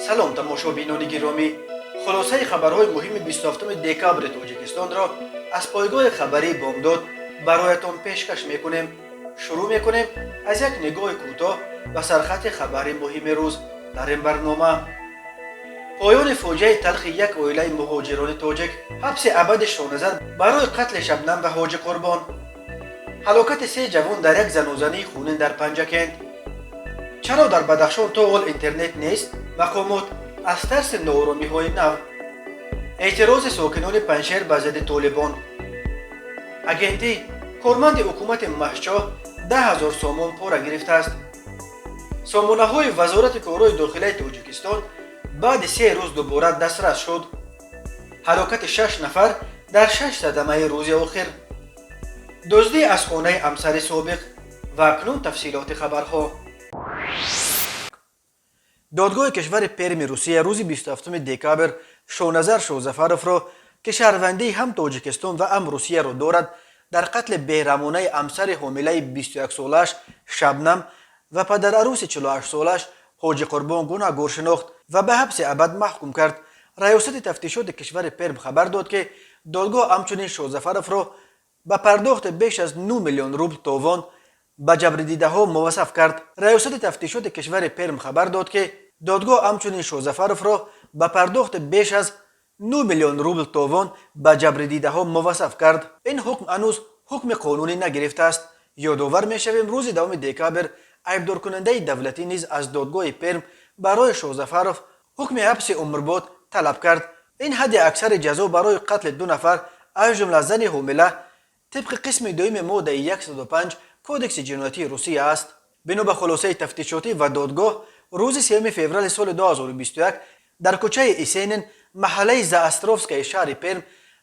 Салом, тамошобинони гиромӣ! Хулосаи хабарҳои муҳими 27 декабри Тоҷикистонро аз пойгоҳи хабарии «Бомдод» бароятон пешкаш мекунем. Шурӯъ мекунем аз як нигоҳи кӯтоҳ ба сархати хабари муҳими рӯз. Дар ин барнома: поёни фоҷиаи талхи як оилаи муҳоҷирони тоҷик, ҳабси абади Шоназар барои қатли Шабнам ва Ҳоҷи Қурбон, ҳалокати се ҷавон дар як занозании хунин дар Панҷакент, чаро дар Бадахшон то ҳол интернет нест, мақомот аз тарси нооромиҳои нав, эътирози сокинони Панҷшер ба зидди Толибон, агентӣ корманди ҳукумати Мастчоҳ 10 000 сомон пора гирифтааст, сомонаҳои Вазорати корҳои дохилаи Тоҷикистон баъди 3 рӯз дубора дастрас шуд, ҳалокати шаш нафар дар шаш садамаи рӯзи охир, дуздӣ аз хонаи ҳамсари собиқ. Ва акнун тафсилоти хабарҳо. Додгоҳи кишвари Перми Русия рӯзи 27 декабр Шоназар Шозафаровро, ки шаҳрвандии ҳам Тоҷикистон ва ҳам Русияро дорад, дар қатли бераҳмонаи ҳамсари ҳомилаи 21-солааш Шабнам ва падарарӯси 48-солааш Ҳоҷи Қурбон гунаҳгор шинохт ва ба ҳабси абад маҳкум кард. Раёсати тафтишоти кишвари Перм хабар дод, ки додгоҳ ҳамчунин Шозафаровро ба пардохти беш аз 9 миллион рубл товон ба ҷабрдидаҳо муваззаф кард. Раёсати тафтишоти кишвари Перм хабар дод, ки додгоҳ ҳамчунин Шозафаровро ба пардохти беш аз 9 миллион рубл товон ба ҷабрдидаҳо муваззаф кард. Ин ҳукм ҳанӯз ҳукми қонунӣ нагирифтааст. Ёдовар мешавем, рӯзи 10 декабр айбдоркунандаи давлатӣ низ аз додгоҳи Перм барои Шозафаров ҳукми ҳабси умрбод талаб кард. Ин ҳадди аксари ҷазо барои қатли ду нафар, аз ҷумла зани ҳомила, тибқи қисми дуюми моддаи 105 Кодекси ҷиноятии Русия аст. Бино ба хулосаи тафтишотӣ ва додгоҳ, рӯзи 3 феврали соли 2021 дар кӯчаи Есенин, маҳаллаи Заостровскаи шаҳри Перм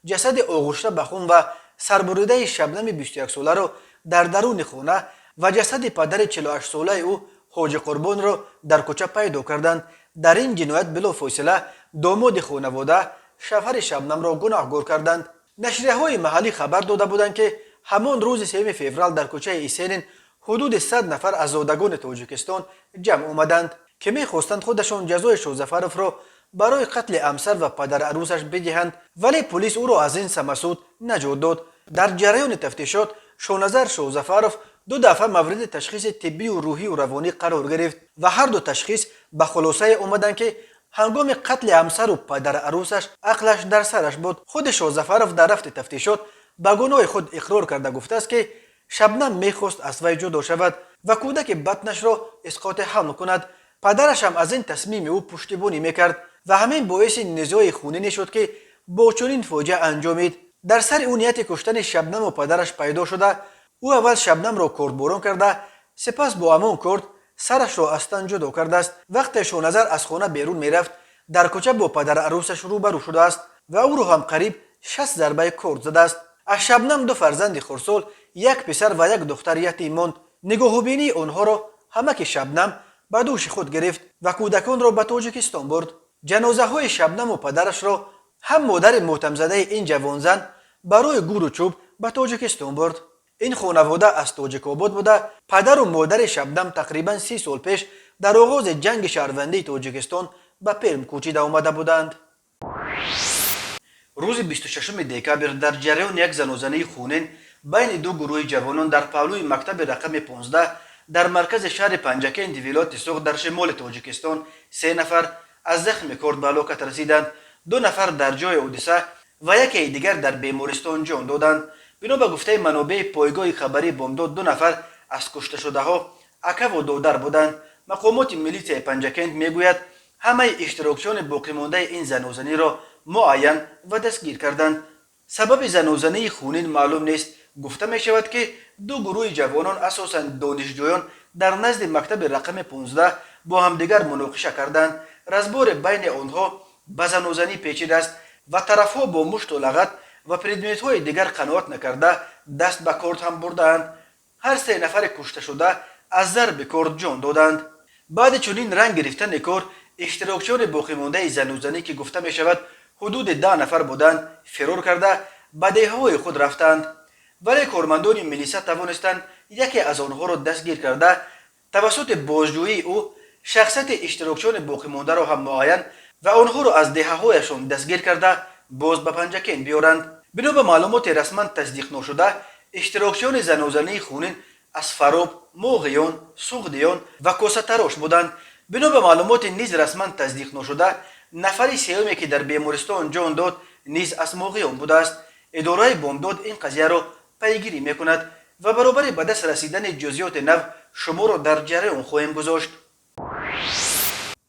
ҷасади оғушта ба хун ва сарбуридаи Шабнами 21-соларо дар даруни хона ва ҷасади падари 48-солаи ӯ Ҳоҷи Қурбонро дар кӯча пайдо карданд. Дар ин ҷиноят билофосила домоди хонавода, шавҳари Шабнамро гунаҳгор карданд. Нашрияҳои маҳаллӣ хабар дода буданд, ки ҳамон рӯзи 3 феврал дар кӯчаи Есенин ҳудуди 100 нафар аз зодагони Тоҷикистон ҷамъ омаданд, ки мехостанд худашон ҷазои Шозафаровро барои қатли ҳамсар ва падарарӯсаш бидиҳанд, вале пулис ӯро аз ин самасуд наҷот дод. Дар ҷараёни тафтишот Шоназар Шозафаров ду дафъа мавриди ташхиси тиббию рӯҳию равонӣ қарор гирифт ва ҳарду ташхис ба хулосае омаданд, ки ҳангоми қатли ҳамсару падарарӯсаш ақлаш дар сараш буд. Худи Шозафаров дар рафти тафтишот ба гуноҳи худ иқрор карда гуфтааст, ки Шабнам мехост аз вай ҷудо шавад ва кӯдаки батнашро исқоти ҳамл кунад. Падарашам аз ин тасмими ӯ пуштибонӣ мекард ва ҳамин боиси низои хунине шуд, ки бо чунин фоҷиа анҷомид. Дар сари ӯ нияти куштани Шабнаму падараш пайдо шуда, ӯ аввал Шабнамро кордборон карда, сипас бо ҳамон корд сарашро аз тан ҷудо кардааст. Вақте Шоназар аз хона берун мерафт, дар кӯча бо падарарӯсаш рӯбарӯ шудааст ва ӯро ҳам қариб 60 зарбаи корд задааст. Аз Шабнам ду фарзанди хурдсол, як писар ва як духтар ятим монд. Нигоҳубинии онҳоро ҳамаки Шабнам ба дӯши худ гирифт ва кӯдаконро ба Тоҷикистон бурд. Ҷанозаҳои Шабнаму падарашро ҳам модари мотамзадаи ин ҷавонзан барои гуру чӯб ба Тоҷикистон бурд. Ин хонавода аз Тоҷикобод буда, падару модари Шабнам тақрибан 30 сол пеш дар оғози ҷанги шаҳрвандии Тоҷикистон ба Перм кӯчида омада буданд. Рӯзи 26 декабр дар ҷараёни як занозании хунин байни ду гурӯҳи ҷавонон дар паҳлӯи мактаби рақами 15 дар маркази шаҳри Панҷакенти вилояти Суғд дар шимоли Тоҷикистон се нафар аз захми корд ба ҳалокат расиданд. Ду нафар дар ҷои ҳодиса ва якеи дигар дар бемористон ҷон доданд. Бино ба гуфтаи манобеи пойгоҳи хабарии «Бомдод», ду нафар аз кушташудаҳо акаву додар буданд. Мақомоти милитсияи Панҷакент мегӯяд, ҳамаи иштирокчиёни боқимондаи ин занозаниро муайян ва дастгир карданд. Сабаби занозании хунин маълум нест. Гуфта мешавад, ки ду гурӯҳи ҷавонон, асосан донишҷӯён, дар назди мактаби рақами 15 бо ҳамдигар муноқиша карданд. Разборе байни онҳо ба занозанӣ печидааст ва тарафҳо бо мушту лағат ва предметҳои дигар қаноат накарда, даст ба корд ҳам бурдаанд. Ҳар се нафари кушташуда аз зарби корд ҷон доданд. Баъди чунин ранг гирифтани кор, иштирокчиёни боқимондаи занозанӣ, ки гуфта мешавад, ҳудуди 10 нафар буданд, фирор карда ба деҳаҳои худ рафтанд, вале кормандони милиса тавонистанд яке аз онҳоро дастгир карда, тавассути бозҷӯии ӯ Шахсияти иштирокчиёни боқимондаро ҳам муайян ва онҳоро аз деҳаҳояшон дастгир карда, боз ба Панҷакент биёранд. Бино ба маълумоти расман тасдиқношуда, иштирокчиёни занозании хунин аз Фароб, Моғиён, Суғдиён ва Косатарош буданд. Бино ба маълумоти низ расман тасдиқношуда, нафари сеюме, ки дар бемористон ҷон дод, низ аз Моғиён будааст. Идораи Бомдод ин қазияро пайгирӣ мекунад ва баробари ба даст расидани ҷузъиёти нав шуморо дар ҷараён хоҳем гузошт.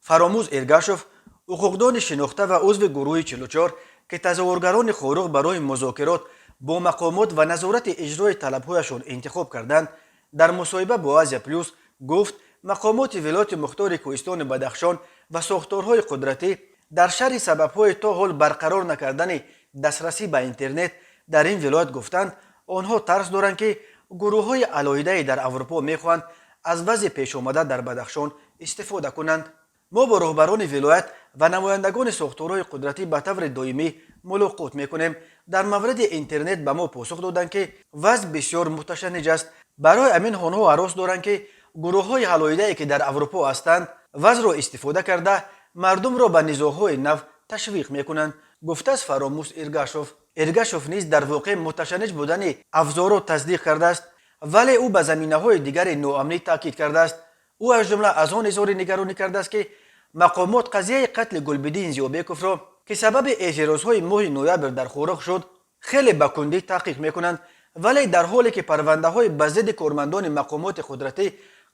Фаромӯз Эргашов, ҳуқуқдони шинохта ва узви гурӯҳи 44, ки тазоҳургарони Хоруғ барои музокирот бо мақомот ва назорати иҷрои талабҳояшон интихоб карданд, дар мусоҳиба бо Азия Плюс гуфт, мақомоти вилояти мухтори кӯҳистони Бадахшон ва сохторҳои қудратӣ дар шарҳи сабабҳои то ҳол барқарор накардани дастрасӣ ба интернет дар ин вилоят гуфтанд, онҳо тарс доранд, ки гурӯҳҳои алоҳидае дар Аврупо мехоҳанд аз вазъи пешомада дар Бадахшон истифода кунанд. Мо бо роҳбарони вилоят ва намояндагони сохторҳои қудратӣ ба таври доимӣ мулоқот мекунем. Дар мавриди интернет ба мо посух доданд, ки вазъ бисёр муташанниҷ аст. Барои ҳамин онҳо ҳарос доранд, ки гурӯҳҳои алоҳидае, ки дар Аврупо ҳастанд, вазъро истифода карда, мардумро ба низоъҳои нав ташвиқ мекунанд, гуфтааст Фаромӯз Иргашов. Эргашов низ дар воқеъ муташанниҷ будани авзоъро тасдиқ кардааст, вале ӯ ба заминаҳои дигари ноамнӣ таъкид кардааст. Ӯ аз ҷумла аз он изҳори нигаронӣ кардааст, ки мақомот қазияи қатли Гулбиддин Зиёбековро, ки сабаби эътирозҳои моҳи ноябр дар Хоруғ шуд, хеле ба кундӣ таҳқиқ мекунанд, вале дар ҳоле ки парвандаҳои ба зидди кормандони мақомоти қудратӣ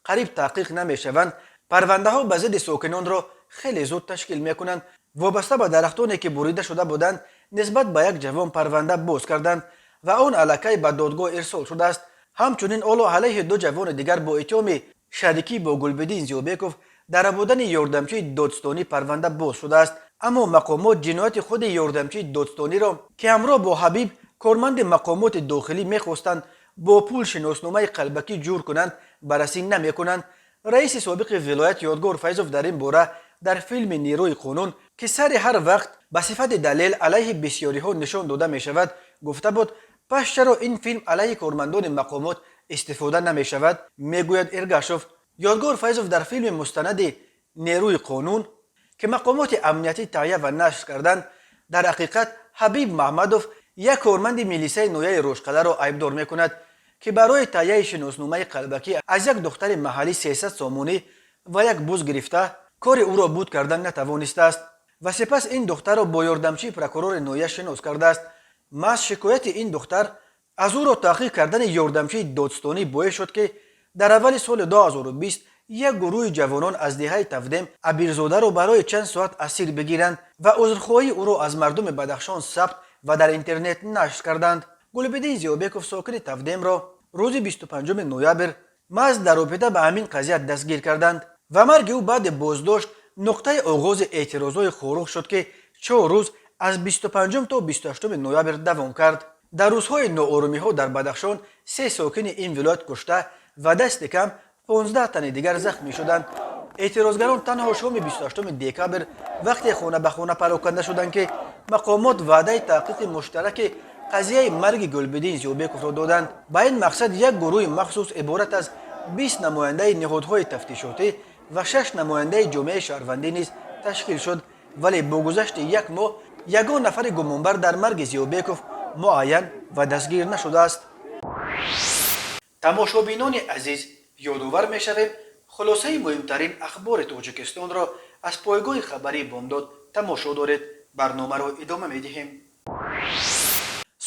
қариб таҳқиқ намешаванд, парвандаҳо ба зидди сокинонро хеле зуд ташкил мекунанд. Вобаста ба дарахтоне, ки бурида шуда буданд, нисбат ба як ҷавон парванда боз карданд ва он аллакай ба додгоҳ ирсол шудааст. Ҳамчунин ҳоло алайҳи ду ҷавони дигар бо иттиҳоми шарикӣ бо Гулбиддин Зиёбеков дар рабудани ёрдамчии додстонӣ парванда боз шудааст. Аммо мақомот ҷинояти худи ёрдамчии додстониро, ки ҳамроҳ бо Ҳабиб, корманди мақомоти дохилӣ, мехостанд бо пул шиносномаи қалбакӣ ҷур кунанд, баррасӣ намекунанд. Раиси собиқи вилоят Ёдгор Файзов дар ин бора дар филми «Нерӯи қонун», ки сари ҳар вақт ба сифати далел алайҳи бисёриҳо нишон дода мешавад, гуфта буд, пас чаро ин филм алайҳи кормандони мақомот истифода намешавад, мегӯяд Эргашов. Ёдгор Файзов дар филми мустанади «Нерӯи қонун», ки мақомоти амниятӣ таҳия ва нашр карданд, дар ҳақиқат Ҳабиб Маҳмадов, як корманди милисаи ноҳияи Рошқаларо айбдор мекунад, ки барои таҳияи шиносномаи қалбакӣ аз як духтари маҳаллӣ 300 сомонӣ ва як буз гирифта, кори ӯро буд кардан натавонистааст ва сипас ин духтарро бо ёрдамчии прокурори ноҳия шинос кардааст. Маҳз шикояти ин духтар аз ӯро таҳқиқ кардани ёрдамчии додстонӣ боис шуд, ки дар аввали соли 2020 як гурӯҳи ҷавонон аз деҳаи Тавдем Абирзодаро барои чанд соат асир бигиранд ва узрхоҳии ӯро аз мардуми Бадахшон сабт ва дар интернет нашр карданд. Гулбиддин Зиёбеков, сокини Тавдемро, рӯзи 25 ноябр маҳз дар робита ба ҳамин қазия дастгир карданд ва марги ӯ баъди боздошт нуқтаи оғози эътирозҳои Хоруғ шуд, ки 4 рӯз аз 25 то 28 ноябр давом кард. Дар рӯзҳои нооромиҳо дар Бадахшон се сокини ин вилоят кушта ва дасти кам 15 тани дигар захмӣ шуданд. Эътирозгарон танҳо шоми 28 декабр вақте хона ба хона пароканда шуданд, ки мақомот ваъдаи таҳқиқи муштараки қазияи марги Гулбиддин Зиёбековро доданд. Ба ин мақсад як гурӯҳи махсус иборат аз 20 намояндаи ниҳодҳои тафтишотӣ ва шаш намояндаи ҷомеаи шаҳрвандӣ низ ташкил шуд, вале бо гузашти як моҳ ягон нафари гумонбар дар марги Зиёбеков муайян ва дастгир нашудааст. Тамошобинони азиз, ёдовар мешавем, хулосаи муҳимтарин ахбори Тоҷикистонро аз пойгоҳи хабарии Бомдод тамошо доред. Барномаро идома медиҳем.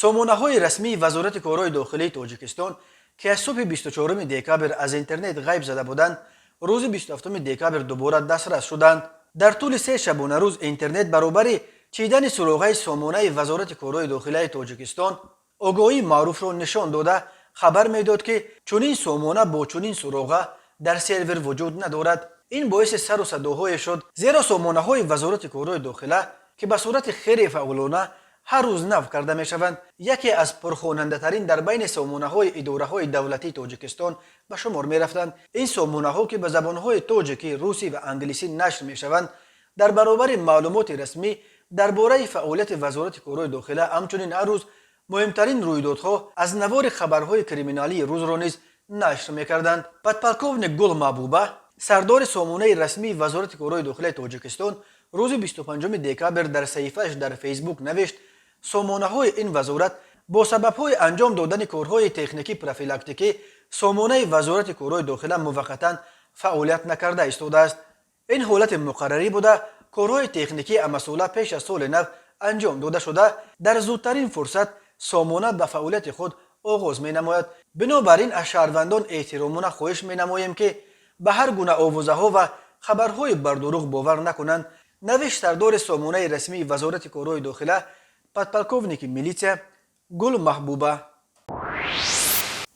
Сомонаҳои расмии Вазорати корҳои дохилии Тоҷикистон, ки аз субҳи 24 декабр аз интернет ғайб зада буданд, рӯзи 27 декабр дубора дастрас шуданд. Дар тӯли 3 шабонарӯз интернет баробари чидани суроғаи сомонаи Вазорати корҳои дохилияи Тоҷикистон огоҳии маъруфро нишон дода, хабар медод, ки чунин сомона бо чунин суроға дар сервер вуҷуд надорад. Ин боиси сару садоҳое шуд, зеро сомонаҳои Вазорати корҳои дохила, ки ба сурати хеле фаъолона ҳар рӯз нав карда мешаванд, яке аз пурхонандатарин дар байни сомонаҳои идораҳои давлатии Тоҷикистон ба шумор мерафтанд. Ин сомонаҳо, ки ба забонҳои тоҷикӣ, русӣ ва англисӣ нашр мешаванд, дар баробари маълумоти расмӣ дар бораи фаъолияти Вазорати корҳои дохила, ҳамчунин ҳар рӯз муҳимтарин рӯйдодҳо аз навори хабарҳои криминалии рӯзро низ нашр мекарданд. Подполковник Гул Маҳбуба, Сардори сомонаи расмии Вазорати корҳои дохилаи Тоҷикистон рӯзи 25 декабр дар саҳифааш дар Фейсбук навишт: сомонаҳои ин вазорат бо сабабҳои анҷом додани корҳои техникӣ профилактикӣ сомонаи Вазорати корҳои дохила муваққатан фаъолият накарда истодааст. Ин ҳолати муқаррарӣ буда, корҳои техникии амасола пеш аз соли нав анҷом дода шуда, дар зудтарин фурсат сомона ба фаъолияти худ оғоз менамояд. Бинобар ин аз шаҳрвандон эҳтиромона хоҳиш менамоем, ки ба ҳар гуна овозаҳо ва хабарҳои бардурӯғ бовар накунанд, навишт сардори сомонаи расмии Вазорати корҳои дохила, подполковники милитсия Гул Маҳбуба.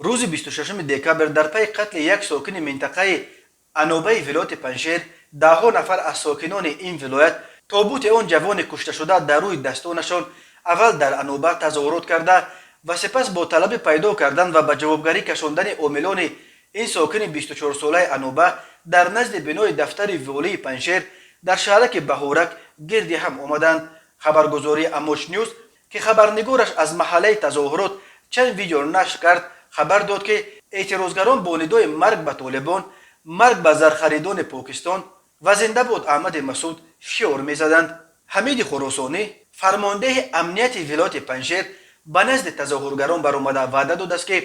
Рӯзи 26 декабр дар пайи қатли як сокини минтақаи Анобаи вилояти Панҷшер даҳҳо нафар аз сокинони ин вилоят тобути он ҷавони кушташуда дар рӯи дастонашон аввал дар Аноба тазоҳурот карда ва сипас бо талаби пайдо кардан ва ба ҷавобгарӣ кашондани омилони ин сокини 24-солаи Аноба дар назди бинои дафтари волии Панҷшер дар шаҳраки Баҳорак гирди ҳам омаданд. Хабаргузории Амоч Нюз, ки хабарнигораш аз маҳаллаи тазоҳурот чанд видео нашр кард, хабар дод, ки эътирозгарон бо нидои «Марг ба толибон», «Марг ба зархаридони Покистон» ва «Зинда бод Аҳмади Масуд» шиор мезаданд. Ҳамиди Хуросонӣ, фармондеҳи амнияти вилояти Панҷшер, ба назди тазоҳургарон баромада ваъда додааст, ки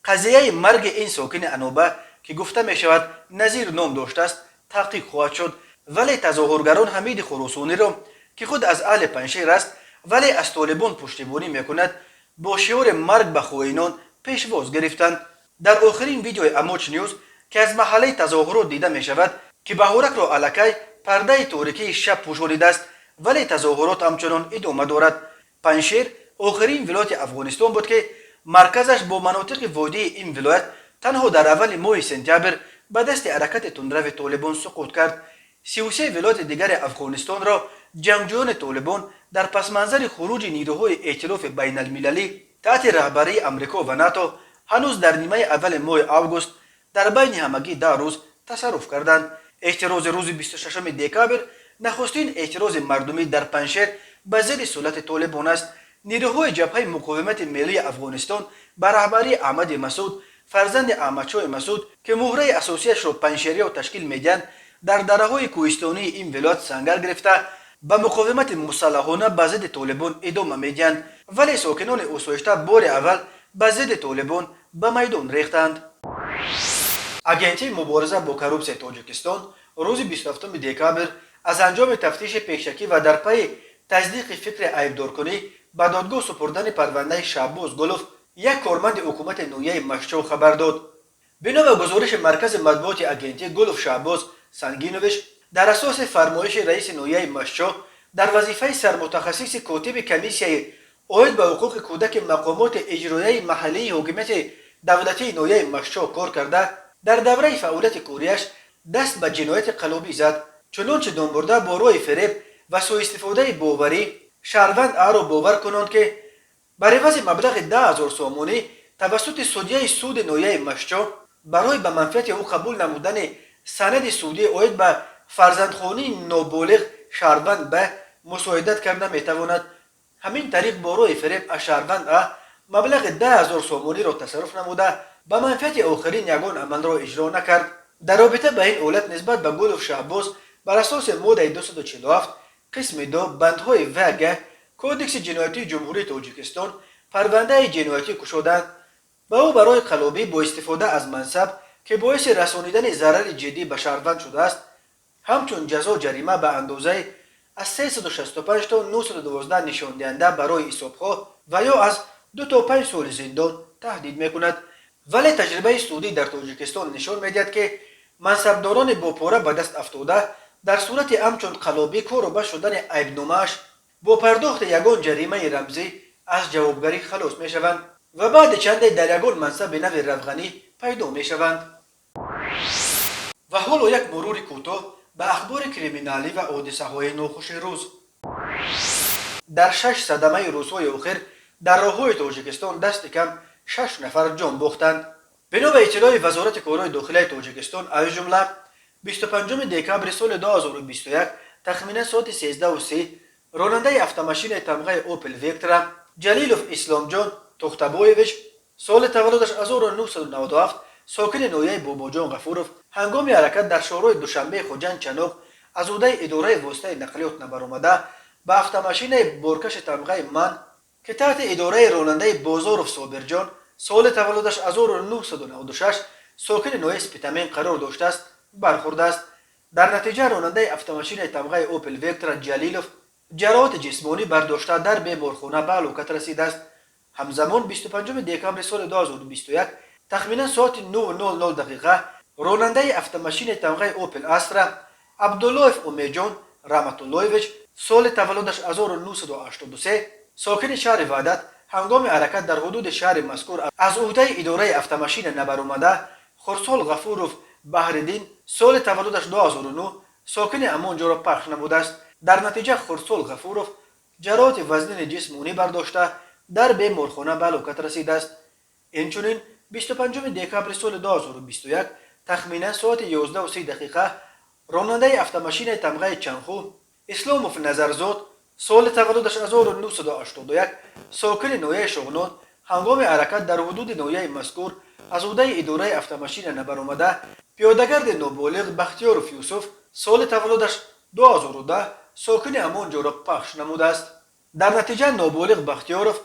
қазияи марги ин сокини Аноба, ки гуфта мешавад, Назир ном доштааст, таҳқиқ хоҳад шуд. Вале тазоҳургарон Ҳамиди Хуросониро, ки худ аз аҳли Панҷшер аст, вале аз толибон пуштибонӣ мекунад, бо шиори «Марг ба хоинон» пешвоз гирифтанд. Дар охирин видеои Амоч Нюз, ки аз маҳаллаи тазоҳурот дида мешавад, ки Баҳоракро аллакай пардаи торикии шаб пӯшонидааст, вале тазоҳурот ҳамчунон идома дорад. Панҷшер охирин вилояти Афғонистон буд, ки марказаш бо манотиқи водии ин вилоят танҳо дар аввали моҳи сентябр ба дасти ҳаракати тундрави толибон суқут кард. 33 вилояти дигари Афғонистонро ҷангҷӯёни толибон дар пасманзари хуруҷи нирӯҳои эътилофи байналмилалӣ таҳти раҳбарии Амрико ва НАТО ҳанӯз дар нимаи аввали моҳи август дар байни ҳамагӣ 10 рӯз тасарруф карданд. Эътирози рӯзи 26 декабр нахустин эътирози мардумӣ дар Панҷшер ба зидди сулати толибон аст. Нирӯҳои Ҷабҳаи муқовимати миллии Афғонистон ба раҳбарии Аҳмади Масуд, фарзанди Аҳмадшоҳи Масуд, ки муҳраи асосияшро панҷшериё ташкил медиҳанд, дар дараҳои кӯҳистонии ин вилоят сангар гирифта, ба муқовимати мусаллаҳона ба зидди толибон идома медиҳанд, вале сокинони осоишта бори аввал ба зидди толибон ба майдон рехтанд. Агентии мубориза бо коррупсияи Тоҷикистон рӯзи 27 декабр аз анҷоми тафтиши пешакӣ ва дар пайи тасдиқи фикри айбдоркунӣ ба додгоҳ супурдани парвандаи Шаҳбоз Гулов, як корманди ҳукумати ноҳияи Машчоҳ, хабар дод. Бино ба гузориши маркази матбуоти агентӣ, Гулов Шаҳбоз Сангинович дар асоси фармоиши раиси ноҳияи Машчоҳ дар вазифаи сармутахассиси котиби комиссияи оид ба ҳуқуқи кӯдаки мақомоти иҷроияи маҳаллии ҳокимияти давлатии ноҳияи Машчоҳ кор карда, дар давраи фаъолияти кориаш даст ба ҷинояти қаллобӣ зад. Чунончи номбурда, бо роҳи фиреб ва суистифодаи боварӣ шаҳрванд Аро бовар кунонд, ки бар ивази маблағи 10 000 сомонӣ тавассути судяи суди ноҳияи Машчоҳ барои ба манфиати ӯ қабул намудани санади судӣ оид ба фарзандхонии ноболиғ шаҳрванд Б мусоидат карда метавонад. Ҳамин тариқ, бо роҳи фиреб аз шаҳрванд А маблағи 10 000 сомониро тасарруф намуда, ба манфиати охирин ягон амалро иҷро накард. Дар робита ба ин ҳолат нисбат ба Гулов Шаҳбоз бар асоси моддаи 247 қисми 2 бандҳои В г Кодекси ҷиноятии Ҷумҳурии Тоҷикистон парвандаи ҷиноятӣ кушоданд. Ба ӯ барои қаллобӣ бо истифода аз мансаб, ки боиси расонидани зарари ҷиддӣ ба шаҳрванд шудааст, ҳамчун ҷазо ҷарима ба андозаи аз 365 то 912 нишондиҳанда барои ҳисобҳо ва ё аз 2 то 5 соли зиндон таҳдид мекунад. Вале таҷрибаи судӣ дар Тоҷикистон нишон медиҳад, ки мансабдорони бо пора ба даст афтода дар сурати ҳамчун қаллобӣ кору бас шудани айбномааш бо пардохти ягон ҷаримаи рамзӣ аз ҷавобгарӣ халос мешаванд ва баъди чанде дар ягон мансаби нави равғанӣ пайдо мешаванд. Ва ҳоло як мурури кӯтоҳ ба ахбори криминалӣ ва ҳодисаҳои нохуши рӯз. Дар шаш садамаи рӯзҳои охир дар роҳҳои Тоҷикистон дасти кам шаш нафар ҷон бохтанд. Бино ба иттилои Вазорати корҳои дохилаи Тоҷикистон, аз ҷумла 25 декабри соли 2021 тахминан соати 13:30 ронандаи автомашинаи тамғаи Опел Вектра Ҷалилов Исломҷон Тохтабоевич, соли таваллудаш 1997. сокини ноҳияи Бобоҷон Ғафуров, ҳангоми ҳаракат дар шоҳроҳи Душанбеи Хуҷанд Чаноқ аз ӯҳдаи идораи воситаи нақлиёт набаромада, ба автомашинаи боркаши тамғаи МАН, ки таҳти идораи ронандаи Бозоров Собирҷон, соли таваллудаш 1996, сокини ноҳияи Спитамен қарор доштааст, бархӯрдааст. Дар натиҷа ронандаи автомашинаи тамғаи Опел Вектра Ҷалилов ҷароҳати ҷисмонӣ бардошта, дар беморхона ба ҳалокат расидааст. Ҳамзамон, 25 декабри соли 2021, тахминан соати 9:00 дақиқа, ронандаи автомашинаи тамғаи Опел Астра Абдуллоев Умеҷон Раҳматуллоевич, соли таваллудаш 1983, сокини шаҳри Ваҳдат, ҳангоми ҳаракат дар ҳудуди шаҳри мазкур аз ӯҳдаи идораи автомашина набаромада, Хурсол Ғафуров Баҳриддин, соли таваллудаш 2009, сокини ҳамон ҷоро пахш намудааст. Дар натиҷа Хурсол Ғафуров ҷароҳати вазнини ҷисмонӣ бардошта, дар беморхона ба ҳалокат расидааст. Инчунин, 25 декабри соли 2021, тахминан соати 11:30 дақиқа, ронандаи автомашинаи тамғаи Чанху Исломов Назарзод, соли таваллудаш 1981, сокини ноҳияи Шоғнон, ҳангоми ҳаракат дар ҳудуди ноҳияи мазкур аз ӯҳдаи идораи автомашина набаромада, пиёдагарди ноболиғ Бахтиёров Юсуф, соли таваллудаш 2010, сокини ҳамон ҷоро пахш намудааст. Дар натиҷа ноболиғ Бахтиёров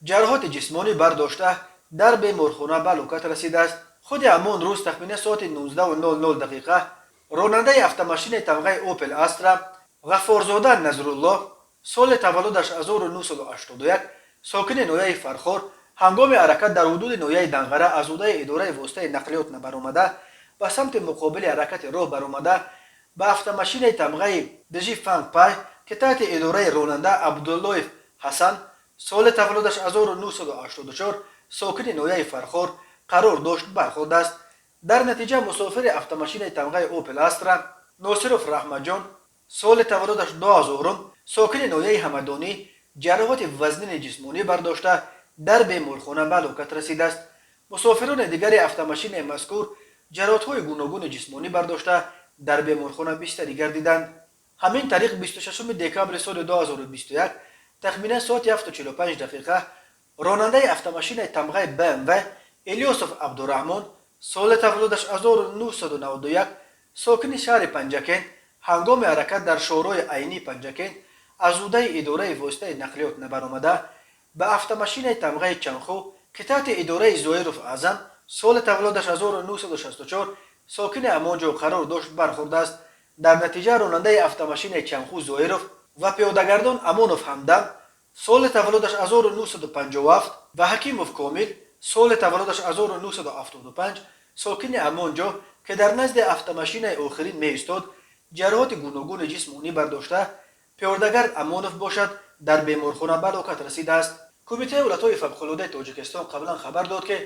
ҷароҳати ҷисмонӣ бардошта, дар беморхона ба ҳалокат расидааст. Худи ҳамон рӯз, тахминан соати 19:00 дақиқа, ронандаи автомашинаи тамғаи Опел Астра Ғаффорзода Назруллоҳ, соли таваллудаш 1981, сокини ноҳияи Фархор, ҳангоми ҳаракат дар ҳудуди ноҳияи Данғара аз ӯҳдаи идораи воситаи нақлиёт набаромада, ба самти муқобили ҳаракати роҳ баромада, ба автомашинаи тамғаи Дижи Фанг Пай, ки таҳти идораи ронанда Абдуллоев Ҳасан, соли таваллудаш 1984, сокини ноҳияи Фархор қарор дошт, бархӯрдааст. Дар натиҷа мусофири автомашинаи тамғаи Опел Астра Носиров Раҳматҷон, соли таваллудаш 2000, сокини ноҳияи Ҳамадонӣ, ҷароҳати вазнини ҷисмонӣ бардошта, дар беморхона ба ҳалокат расидааст. Мусофирони дигари автомашинаи мазкур ҷароҳатҳои гуногуни ҷисмонӣ бардошта, дар беморхона бистарӣ гардиданд. Ҳамин тариқ, 26 декабри соли 2021, тахминан соати 7:45 дақиқа, ронандаи автомашинаи тамғаи БМВ Илёсов Абдураҳмон, соли таваллудаш 1991, сокини шаҳри Панҷакент, ҳангоми ҳаракат дар шоҳроҳи Айнии Панҷакент аз ӯҳдаи идораи воситаи нақлиёт набаромада, ба автомашинаи тамғаи Чанху, ки таҳти идораи Зоиров Аъзам, соли таваллудаш 1964, сокини ҳамон ҷо қарор дошт, бархӯрдааст. Дар натиҷа ронандаи автомашинаи Чанху Зоиров ва пиёдагардон Амонов Ҳамдам, соли таваллудаш 1957, ва Ҳакимов Комил, соли таваллудаш 1975, сокини ҳамон ҷо, ки дар назди автомашинаи охирин меистод, ҷароҳати гуногуни ҷисмонӣ бардошта, пиёдагард Амонов бошад, дар беморхона ба ҳалокат расидааст. Кумитаи ҳолатҳои фавқулодаи Тоҷикистон қаблан хабар дод, ки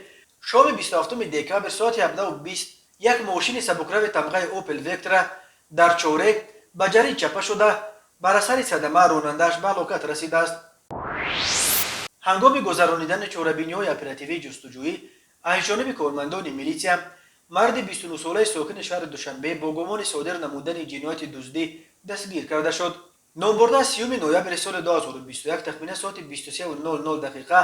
шоми 27 декабр соати 17:20 як мошини сабукрави тамғаи Опел Вектра дар Чорек ба ҷарӣ чапа шуда, бар асари садама ронандааш ба ҳалокат расидааст. Ҳангоми гузаронидани чорабиниҳои оперативии ҷустуҷӯӣ аз ҷониби кормандони милитсия марди 29-солаи сокини шаҳри Душанбе бо гумони содир намудани ҷинояти дуздӣ дастгир карда шуд. Номбурда 30 ноябри соли 2021, тахминан соати 23:00 дақиқа,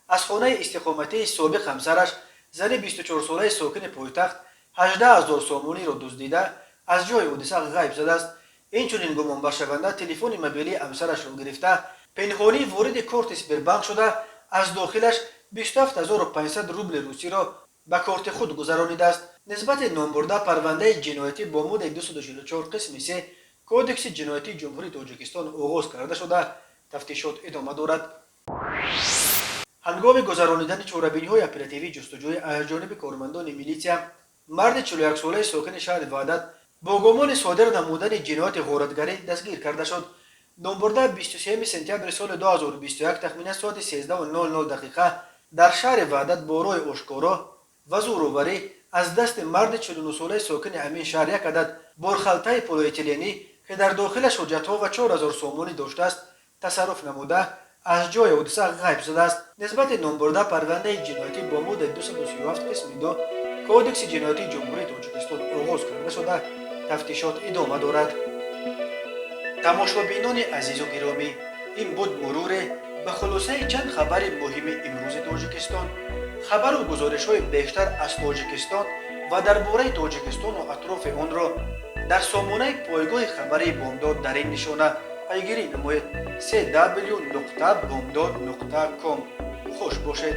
аз хонаи истиқоматии собиқ ҳамсараш, зани 24-солаи сокини пойтахт, 18 000 сомониро дуздида, аз ҷои ҳодиса ғайб задааст. Инчунин гумонбаршаванда телефони мобилии ҳамсарашро гирифта, пинҳонӣ вориди корти Сбербанк шуда, аз дохилаш 27 500 рубли русиро ба корти худ гузаронидааст. Нисбати номбурда парвандаи ҷиноятӣ бо моддаи 244 қисми 3 Кодекси ҷиноятии Ҷумҳурии Тоҷикистон оғоз карда шуда, тафтишот идома дорад. Ҳангоми гузаронидани чорабиниҳои оперативии ҷустуҷӯӣ аз ҷониби кормандони милитсия марди 41-солаи сокини шаҳри Ваҳдат бо гумони содир намудани ҷинояти ғоратгарӣ дастгир карда шуд. Номбурда 23 сентябри соли 2021, тахминан соати 13:00 дақиқа, дар шаҳри Ваҳдат бо роҳи ошкоро ва зӯроварӣ аз дасти марди 49-солаи сокини ҳамин шаҳр як адад борхалтаи полиэтиленӣ, ки дар дохилаш ҳуҷҷатҳо ва 4000 сомонӣ доштааст, тасарруф намуда, аз ҷои ҳодиса ғайб задааст. Нисбати номбурда парвандаи ҷиноятӣ бо моддаи 237 қисми 2 Кодекси ҷиноятии Ҷумҳурии Тоҷикистон оғоз карда шуда, тафтишот идома дорад. Тамошобинони азизу гиромӣ, ин буд муруре ба хулосаи чанд хабари муҳими имрӯзи Тоҷикистон. Хабару гузоришҳои бештар аз Тоҷикистон ва дар бораи Тоҷикистону атрофи онро дар сомонаи пойгоҳи хабарии «Бомдод» дар ин нишона пайгирӣ намоед: cw.bomdod.com. Хуш бошед.